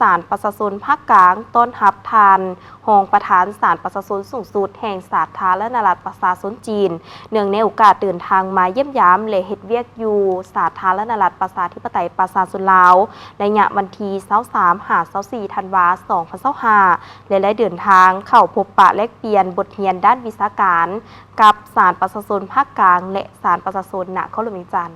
ສານປະຊາຊົນພາກກາງ ຕ້ອນຮັບທ່ານຮອງປະທານສານປະຊາຊົນສູງສຸດແຫ່ງສາທາລະນະລັດປະຊາຊົນຈີນ ເນື່ອງໃນໂອກາດເດີນທາງມາຢ້ຽມຢາມ ແລະ ເຮັດວຽກຢູ່ສາທາລະນະລັດປະຊາທິປະໄຕປະຊາຊົນລາວ ໄລຍະວັນທີຊາວສາມຫາຊາວສີ່ທັນວາ ສອງພັນຊາວຫ້າ ແລະ ໄດ້ເດີນທາງເຂົ້າພົບປະແລກປ່ຽນບົດຮຽນດ້ານວິຊາການ ກັບສານປະຊາຊົນພາກກາງ ແລະ ສານປະຊາຊົນນະຄອນຫຼວງວຽງຈັນ.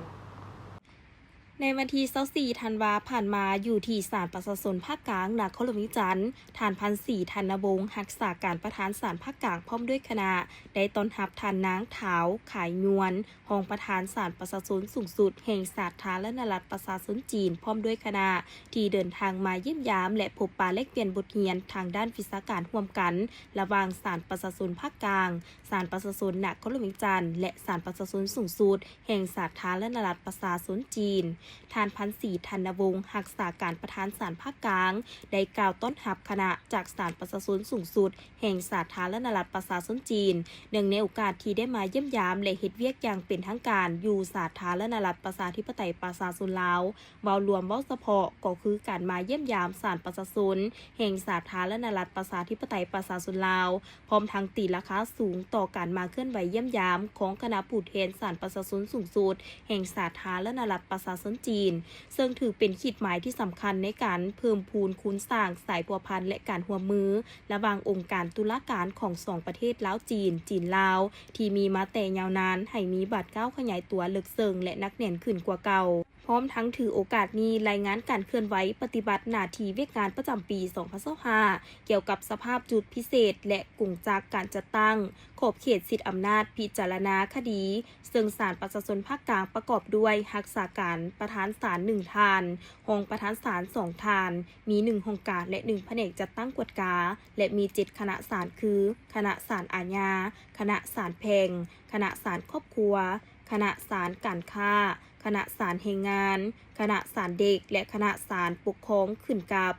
ໃນວັນທີຊາວສີ່ທັນວາຜ່ານມາ, ຢູ່ທີ່ສານປະຊາຊົນພາກກາງນະຄອນຫຼວງວຽງຈັນ, ທ່ານ ພັນສີ ທັນນະວົງ ຮັກສາການປະທານສານພາກກາງ ພ້ອມດ້ວຍຄະນະ ໄດ້ຕ້ອນຮັບທ່ານນາງ ທ້າວ ຂາຍຍວນ ຮອງປະທານສານປະຊາຊົນສູງສຸດແຫ່ງສາທາລະນະລັດປະຊາຊົນຈີນ ພ້ອມດ້ວຍຄະນະ ທີ່ເດີນທາງມາຢ້ຽມຢາມ ແລະ ພົບປະແລກປ່ຽນບົດຮຽນທາງດ້ານວິຊາການຮ່ວມກັນ ລະຫວ່າງສານປະຊາຊົນພາກກາງ, ສານປະຊາຊົນນະຄອນຫຼວງວຽງຈັນ ແລະ ສານປະຊາຊົນສູງສຸດ ແຫ່ງສາທາລະນະລັດປະຊາຊົນຈີນ. ທ່ານ ພັນສີ ທັນນະວົງ ຮັກສາການປະທານສານພາກກາງ ໄດ້ກ່າວຕ້ອນຮັບຄະນະຈາກສານປະຊາຊົນສູງສຸດແຫ່ງສາທາລະນະລັດປະຊາຊົນຈີນ ເນື່ອງໃນໂອກາດທີ່ໄດ້ມາຢ້ຽມຢາມ ແລະ ເຮັດວຽກຢ່າງເປັນທາງການຢູ່ສາທາລະນະລັດປະຊາທິປະໄຕປະຊາຊົນລາວ. ເວົ້າລວມເວົ້າສະເພາະ ກໍຄືການມາຢ້ຽມຢາມສານປະຊາຊົນແຫ່ງສາທາລະນະລັດປະຊາທິປະໄຕປະຊາຊົນລາວ ພ້ອມທັງຕີລາຄາສູງຕໍ່ການມາເຄື່ອນໄຫວຢ້ຽມຢາມຂອງຄະນະຜູ້ແທນສານປະຊາຊົນສູງສຸດແຫ່ງສາທາລະນະລັດປະຊາຊົນຈີນ, ເຊິ່ງຖືເປັນຂີດໝາຍທີ່ສຳຄັນໃນການເພີ່ມພູນຄູນສ້າງສາຍພົວພັນ ແລະ ການຮ່ວມມືລະຫວ່າງອົງການຕຸລາການຂອງສອງປະເທດລາວ-ຈີນ, ຈີນ-ລາວ ທີ່ມີມາແຕ່ຍາວນານ ໃຫ້ມີບາດກ້າວຂະຫຍາຍຕົວເລິກເຊິ່ງ ແລະ ໜັກແໜ້ນຂຶ້ນກວ່າເກົ່າ. ພ້ອມທັງຖືໂອກາດນີ້ລາຍງານການເຄື່ອນໄຫວປະຕິບັດໜ້າທີ່ວຽກງານປະຈຳປີສອງພັນຊາວຫ້າ ກ່ຽວກັບສະພາບຈຸດພິເສດ ແລະ ກົງຈັກການຈັດຕັ້ງຂອບເຂດສິດອຳນາດພິຈາລະນາຄະດີ, ເຊິ່ງສານປະຊາຊົນພາກກາງປະກອບດ້ວຍຮັກສາການປະທານສານໜຶ່ງທ່ານ, ຮອງປະທານສານສອງທ່ານ, ມີໜຶ່ງຫ້ອງການ ແລະ ໜຶ່ງພະແນກຈັດຕັ້ງກວດກາ ແລະ ມີເຈັດຄະນະສານຄື ຄະນະສານອາຍາ, ຄະນະສານແພ່ງ, ຄະນະສານຄອບຄົວ, ຄະນະສານການຄ້າ, ຄະນະສານແຮງງານ, ຄະນະສານເດັກ ແລະ ຄະນະສານປົກຄອງຂຶ້ນກັບ.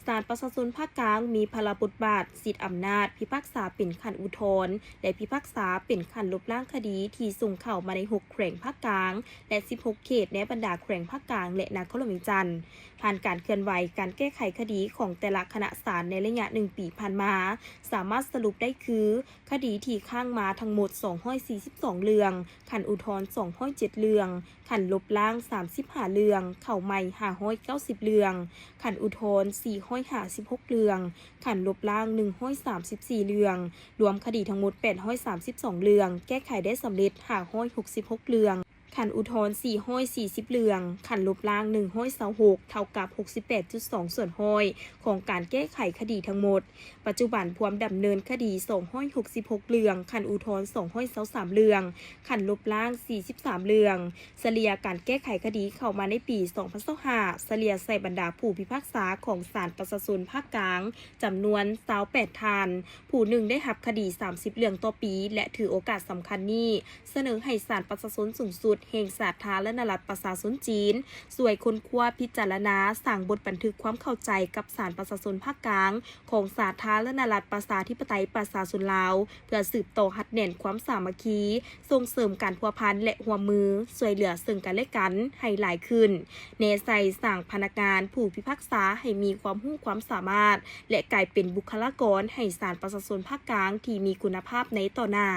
ສານປະຊາຊົນພາກກາງມີພາລະບົດບາດສິດອຳນາດພິພາກສາເປັນຂັ້ນອຸທອນ ແລະ ພິພາກສາເປັນຂັ້ນລົບລ້າງຄະດີທີ່ສົ່ງເຂົ້າມາໃນຫົກແຂວງພາກກາງ ແລະ ສິບຫົກເຂດໃນບັນດາແຂວງພາກກາງ ແລະ ນະຄອນຫຼວງວຽງຈັນ. ຜ່ານການເຄື່ອນໄຫວການແກ້ໄຂຄະດີຂອງແຕ່ລະຄະນະສານໃນໄລຍະໜຶ່ງປີຜ່ານມາ ສາມາດສະຫຼຸບໄດ້ຄື ຄະດີທີ່ຄ້າງມາທັງໝົດສອງຮ້ອຍສີ່ສິບສອງເລື່ອງ, ຂັ້ນອຸທອນສອງຮ້ອຍເຈັດເລື່ອງ, ຂັ້ນລົບລ້າງສາມສິບຫ້າເລື່ອງ, ເຂົ້າໃໝ່ຫ້າຮ້ອຍເກົ້າສິບເລື່ອງ, ຂັ້ນອຸທອນສີ່ຮ້ອຍຫ້າສິບຫົກເລື່ອງ, ຂັ້ນລົບລ້າງໜຶ່ງຮ້ອຍສາມສິບສີ່ເລື່ອງ, ລວມຄະດີທັງໝົດແປດຮ້ອຍສາມສິບສອງເລື່ອງ, ແກ້ໄຂໄດ້ສຳເລັດຫ້າຮ້ອຍຫົກສິບຫົກເລື່ອງ. ຂັ້ນອຸທອນສີ່ຮ້ອຍສີ່ສິບເລື່ອງ, ຂັ້ນລົບລ້າງໜຶ່ງຮ້ອຍຊາວຫົກ ເທົ່າກັບຫົກສິບແປດຈຸດສອງສ່ວນຮ້ອຍຂອງການແກ້ໄຂຄະດີທັງໝົດ. ປັດຈຸບັນພວມດຳເນີນຄະດີສອງຮ້ອຍຫົກສິບຫົກເລື່ອງ, ຂັ້ນອຸທອນສອງຮ້ອຍຊາວສາມເລື່ອງ, ຂັ້ນລົບລ້າງສີ່ສິບສາມເລື່ອງ. ສະເລ່ຍການແກ້ໄຂຄະດີເຂົ້າມາໃນປີສອງພັນຊາວຫ້າ ສະເລ່ຍໃສ່ບັນດາຜູ້ພິພາກສາຂອງສານປະຊາຊົນພາກກາງ ຈຳນວນຊາວແປດທ່ານ, ຜູ້ໜຶ່ງໄດ້ຮັບຄະດີສາມສິບເລື່ອງຕໍ່ປີ ແລະ ຖືໂອກາດສຳຄັນນີ້ ສະເໜີໃຫ້ສານປະຊາຊົນສູງສຸດແຫ່ງສາທາລະນະລັດປະຊາຊົນຈີນ ຊ່ວຍຄົ້ນຄວ້າພິຈາລະນາ ສ້າງບົດບັນທຶກຄວາມເຂົ້າໃຈກັບສານປະຊາຊົນພາກກາງຂອງສາທາລະນະລັດປະຊາທິປະໄຕປະຊາຊົນລາວ ເພື່ອສືບຕໍ່ຮັດແໜ້ນຄວາມສາມັກຄີ, ສົ່ງເສີມການພົວພັນ ແລະ ຮ່ວມມືຊ່ວຍເຫຼືອເຊິ່ງກັນແລະກັນໃຫ້ຫຼາຍຂຶ້ນ, ແນໃສ່ສ້າງພະນັກງານຜູ້ພິພາກສາໃຫ້ມີຄວາມຮູ້ຄວາມສາມາດ ແລະ ກາຍເປັນບຸກຄະລາກອນໃຫ້ສານປະຊາຊົນພາກກາງທີ່ມີຄຸນນະພາບໃນຕໍ່ໜ້າ.